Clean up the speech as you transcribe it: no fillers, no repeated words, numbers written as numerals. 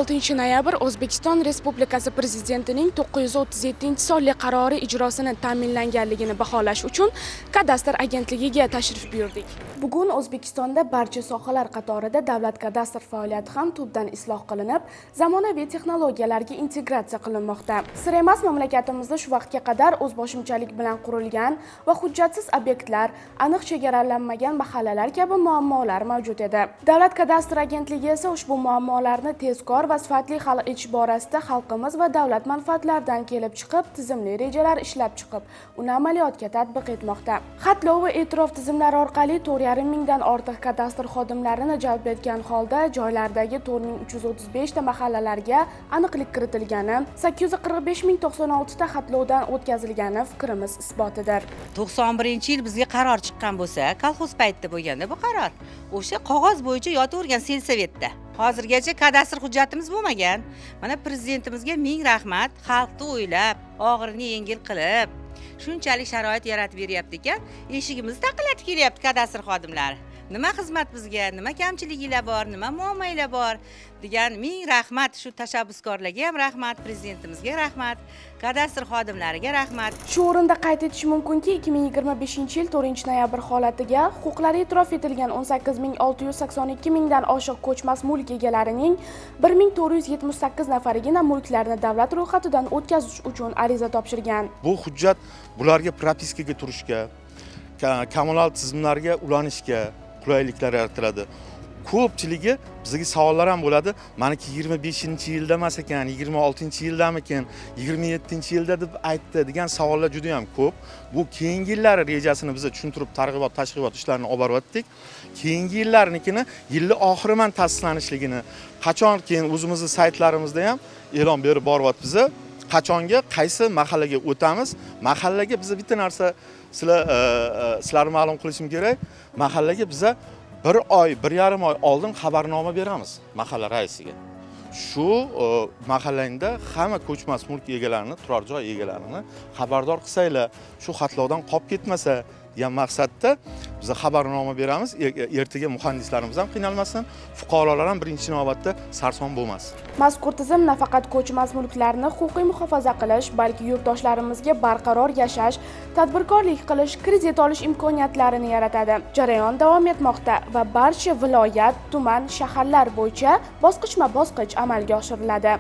6 noyabr O'zbekiston Respublikasi Prezidentining 937 sonli qarori ijrosini ta'minlanganligini baholash uchun Kadastr agentligiga tashrif buyurdik. Bugun O'zbekistonda barcha sohalar qatorida davlat kadastr faoliyati ham tubdan isloh qilinib, zamonaviy texnologiyalarga integratsiya qilinmoqda. Sir emas, mamlakatimizda shu vaqtga qadar o'zboshimchalik bilan qurilgan va hujjatsiz obyektlar, aniq chegaralanmagan mahallalar kabi muammolar mavjud edi. Davlat kadastr agentligi esa ushbu muammolarni tezkor va sifatli hal etish borasida xalqimiz va davlat manfaatlaridan kelib chiqib, tizimli rejalar ishlab chiqib, uni amaliyotga tatbiq etmoqda. Xatlov va e'tirof tizimlari orqali 4,5 mingdan ortiq kadastr xodimlarini jalb etgan holda joylardagi 4335 ta mahallalarga aniqlik kiritilgani, 845 096 ta xatlovdan o'tkazilgani fikrimiz isbotidir. 91-yil bizga qaror chiqqan bo'lsa, kolxoz paytida bo'lganda bu qaror, o'sha qog'oz bo'yicha yotavergan сельсовет da. Hozirgacha kadastr hujjatimiz bo'lmagan. Mana, prezidentimizga ming rahmat, xalqni o'ylab, og'irini yengil qilib, shunchalik sharoit yaratib beryapti ekan. Eshigimizni taqillatib kelyapti kadastr xodimlari, nima xizmat bizga, nima kamchiliginglar bor, nima muammoinglar bor degan. Ming rahmat shu tashabbuskorlarga ham, rahmat prezidentimizga, rahmat kadastr xodimlariga, rahmat. Shu o'rinda qayd etish mumkinki, 2025 yil 4 noyabr holatiga huquqlari e'tirof etilgan 18 682 mingdan oshiq ko'chmas mulk egalarining 1478 nafarigina mulklarni davlat ro'yxatidan o'tkazish uchun ariza topshirgan. Bu hujjat bularga propiskaga turishga, kommunal tizimlarga ulanishga qulayliklar yaratiladi. Ko'pchiligi bizga savollar ham bo'ladi: maniki 25-yilda emas ekan, 26-yildamikin, 27-yilda deb aytdi degan savollar juda yam ko'p. Bu keyingi yillar rejasini biza tushuntirib, targ'ibot tashkilot ishlarini olib boryaptik. Keyingi yillarnikini yilni oxiriman ta'sislanishligini, qachon keyin o'zimizni saytlarimizda ham e'lon berib boryapmiz, qachonga qaysi mahallaga o'tamiz. Mahallaga biza bitta narsa sizlarga ma'lum qilishim kerak: mahallaga biza bir oy, 1,5 oy oldin xabarnoma beramiz mahalla raisiga, shu mahallangda hamma ko'chmas mulk egalarini, turar joy egalarini xabardor qilsanglar, shu xatlovdan qolib ketmasa degan maqsadda biza xabarnoma beramiz. Ertaga muhandislarimiz ham qiynalmasin, fuqarolar ham birinchi navbatda sarson bo'lmasin. Mazkur tizim nafaqat ko'chmas mulklarni huquqiy muhofaza qilish, balki yurtdoshlarimizga barqaror yashash, tadbirkorlik qilish, kredit olish imkoniyatlarini yaratadi. Jarayon davom etmoqda va barcha viloyat, tuman, shaharlar bo'yicha bosqichma-bosqich amalga oshiriladi.